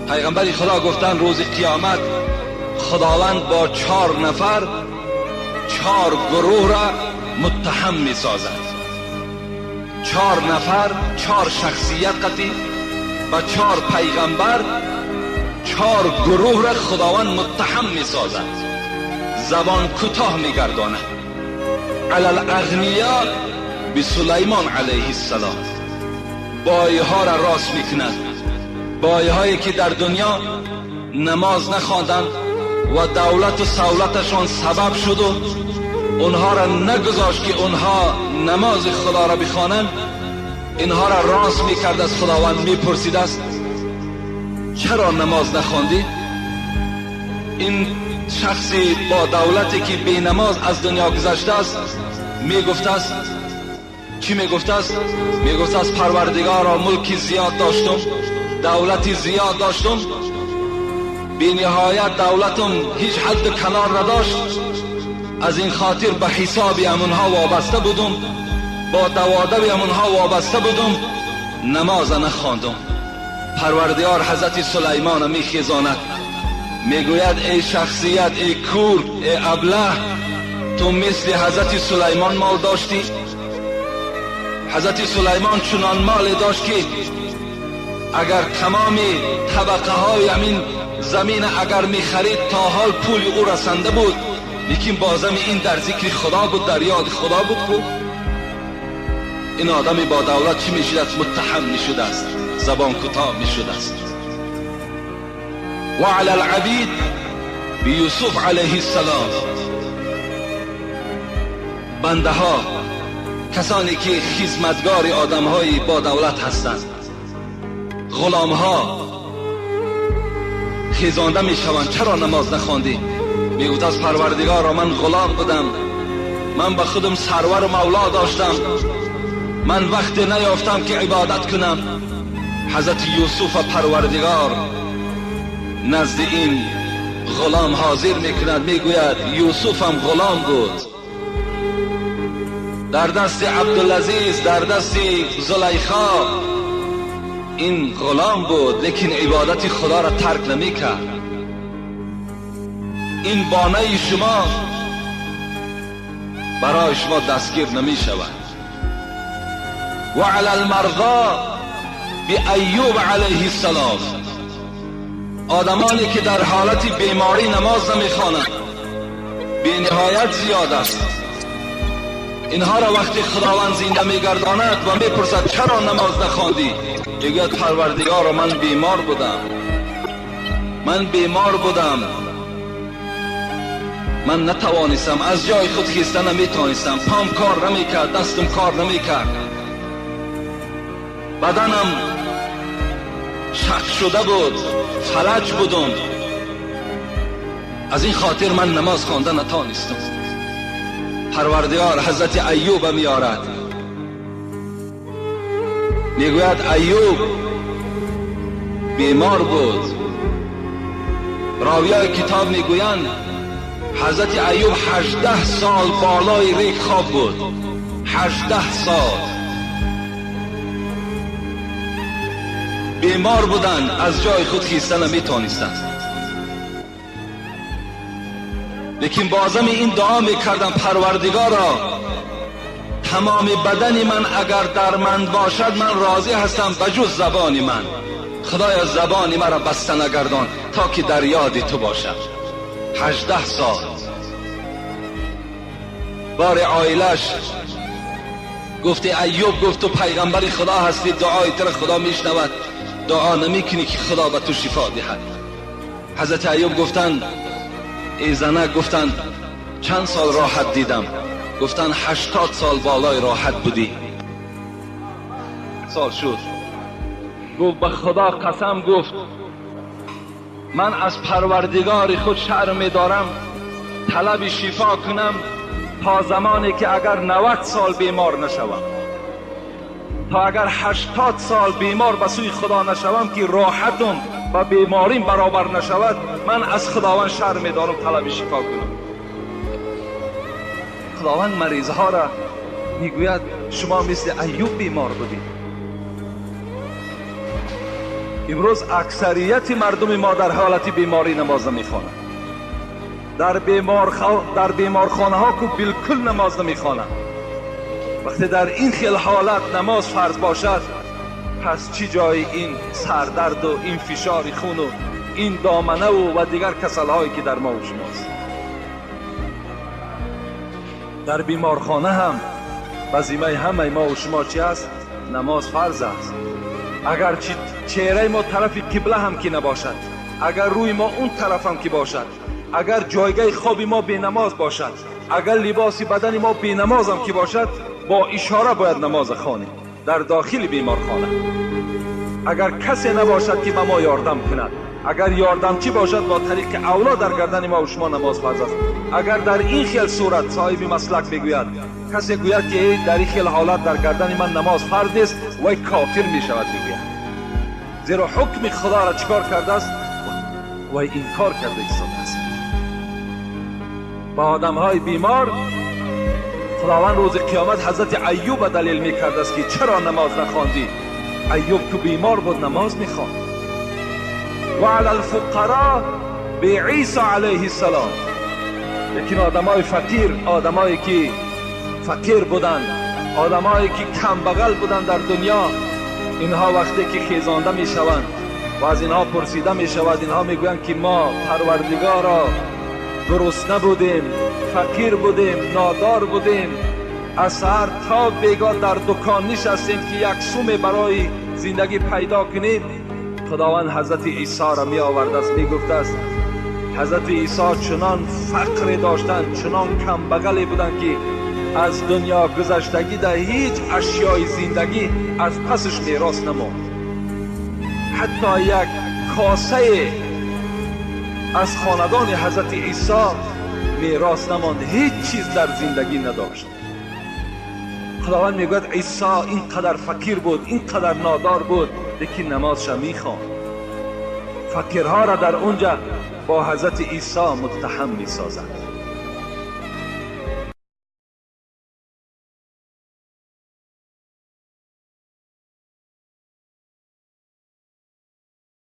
پیغمبر خدا گفتن روز قیامت خداوند با 4 نفر 4 گروه را متهم می سازد. 4 نفر 4 شخصیت قطعی و 4 پیغمبر 4 گروه را خداوند متهم می سازد، زبان کوتاه می گرداند. علی الاغنیا به سلیمان علیه السلام، بایها را راست می کند، بایهایی که در دنیا نماز نخواندند و دولت و سولتشان سبب شد و اونها را نگذاشت که اونها نماز خدا را بخوانند، اینها را راست میکرد. از خداوند میپرسید است چرا نماز نخواندی؟ این شخصی با دولتی که بی نماز از دنیا گذشته است میگفت است، چی میگفت است؟ میگفت است پروردگارا ملکی زیاد داشتم، دولتی زیاد داشتم، بی نهایت دولتم هیچ حد کنار نداشت، از این خاطر به حساب امونها وابسته بودم، با دوادب امونها وابسته بودم، نماز نخواندم. پروردگار حضرت سلیمان میخیزاند، میگوید ای شخصیت، ای کور، ای ابله، تو مثل حضرت سلیمان مال داشتی؟ حضرت سلیمان چنان مال داشت که اگر تمام طبقه های همین زمین اگر میخرید تا حال پول او رسنده بود، لیکن بازم این در ذکر خدا بود، در یاد خدا بود. کو این آدمی با دولت چی میشد است؟ متهم میشد است، زبان کوتاه میشد است. و علی العبید بیوسف علیه السلام، بنده ها، کسانی که خدمتگار آدم های با دولت هستند، غلام ها خیزانده میشوند، چرا نماز نخواندی؟ میگفت از پروردگارا من غلام بودم، من به خودم سرور و مولا داشتم، من وقت نیافتم که عبادت کنم. حضرت یوسف پروردگار نزد این غلام حاضر میکند، میگوید یوسف هم غلام بود، در دست عبدالعزیز، در دست زلیخا این غلام بود، لیکن عبادت خدا را ترک نمیکرد. این بانه شما برای شما دستگیر نمی شود. و علی المرضا بی ایوب علیه السلام، آدمانی که در حالت بیماری نماز نمیخوانند بی نهایت زیاد است. اینها را وقتی خداوند زنده میگرداند و میپرسد چرا نماز نخواندی؟ میگوید پروردگارا من بیمار بودم، من بیمار بودم، من نتوانستم از جای خود خیسته نمیتوانستم، پام کار نمیکرد، دستم کار نمیکرد، بدنم شق شده بود، فلج بودم، از این خاطر من نماز خوانده نتانستم. پروردگار حضرت ایوب میارد، میگوید ایوب بیمار بود. راویای کتاب میگویند حضرت ایوب 18 سال بالای ریگ خواب بود، 18 سال بیمار بودند، از جای خود خیسته نمیتونستند، لیکن بازم این دعا میکردم پروردگارا تمام بدن من اگر درمند باشد من راضی هستم بجز زبان من، خدایا زبان مرا بسته نگردان تا که در یاد تو باشم. 18 سال بار عائلش گفت ایوب، گفت تو پیغمبر خدا هستی، دعای تو خدا میشنود، دعا نمیکنی که خدا به تو شفا دهد. حضرت ایوب گفتند ای زنک، گفتند چند سال راحت دیدم؟ گفتند 80 سال بالای راحت بودی. سال شد. گفت به خدا قسم، گفت من از پروردگار خود شرم می‌دارم طلب شفا کنم تا زمانی که اگر 90 سال بیمار نشوم، تا اگر 80 سال بیمار به سوی خدا نشوم که راحتم و بیماریم برابر نشود، من از خداوند شرم می‌دارم طلب شفا کنم. خداوند مریضها را میگوید شما مثل ایوب بیمار بودید. Имрӯз аксарияти мардуми мо дар ҳолати беморӣ намоз намехонанд. Дар беморхонаҳо ку билкул намоз намехонанд. Вақте дар ин хел ҳолат намоз фарз бошад, пас чӣ ҷои ин сардарду ин фишори хуну ин доманаву ва дигар касалҳое ки дар мо ва шумост? Дар беморхона ҳам вазифаи ҳамаи мо ва шумо чӣ аст? Намоз фарз аст. Агар чеҳраи мо тарафи қибла ҳам ки набошад, агар рӯи мо он тараф ҳам ки бошад, агар ҷойгаҳи хоби мо бенамоз бошад, агар либоси бадани мо бенамоз ҳам ки бошад, бо ишора бояд намоз хонем дар дохили беморхона. Агар касе набошад ки ба мо ёрдам кунад, агар ёрдамчӣ бошад, бо тариқи авло дар гардани мо ва шумо намоз фарз аст. Агар дар ин хел сурат соҳиби маслак бигӯяд, касе гӯяд ки дар ин хел ҳолат дар гардани ман намоз фарз нест, вай кофир мешавад, бигӯяд. Зеро ҳукми худоро чӣ кор кардааст? Вай инкор карда истодааст. Ба одамҳои бемор худованд рӯзи қиёмат ҳазрати Айюба далел мекардааст ки чаро намоз нахондӣ? Айюб ку бемор буд, намоз мехонд. Ва ала алфуқаро би Исо алайҳи ссалом. Лекин одамои фақир, одамое ки фақир буданд, одамое ки камбағал буданд дар дунё, инҳо вақте ки хезонда мешаванд ва аз инҳо пурсида мешавад, инҳо мегӯянд ки мо парвардигоро гурусна будем, фақир будем, нодор будем, аз саҳар то бегоҳ дар дукон нишастем ки як суме барои зиндагӣ пайдо кунем. Худованд ҳазрати Исоро меовардааст, мегуфтааст ҳазрати Исо чунон фақре доштанд, чунон камбағале буданд ки аз дунё гузаштагӣ дар ҳеҷ ашёи зиндагӣ аз пасаш мерос намонд. Ҳатто як косае аз хонадони ҳазрати Исо мерос намонд, ҳеҷ чиз дар зиндагӣ надошт. Худованд мегӯяд Исо ин қадар фақир буд, ин қадар нодор буд, лекин намозша мехонд. Фақирҳоро дар онҷа бо ҳазрати Исо муттаҳам месозад.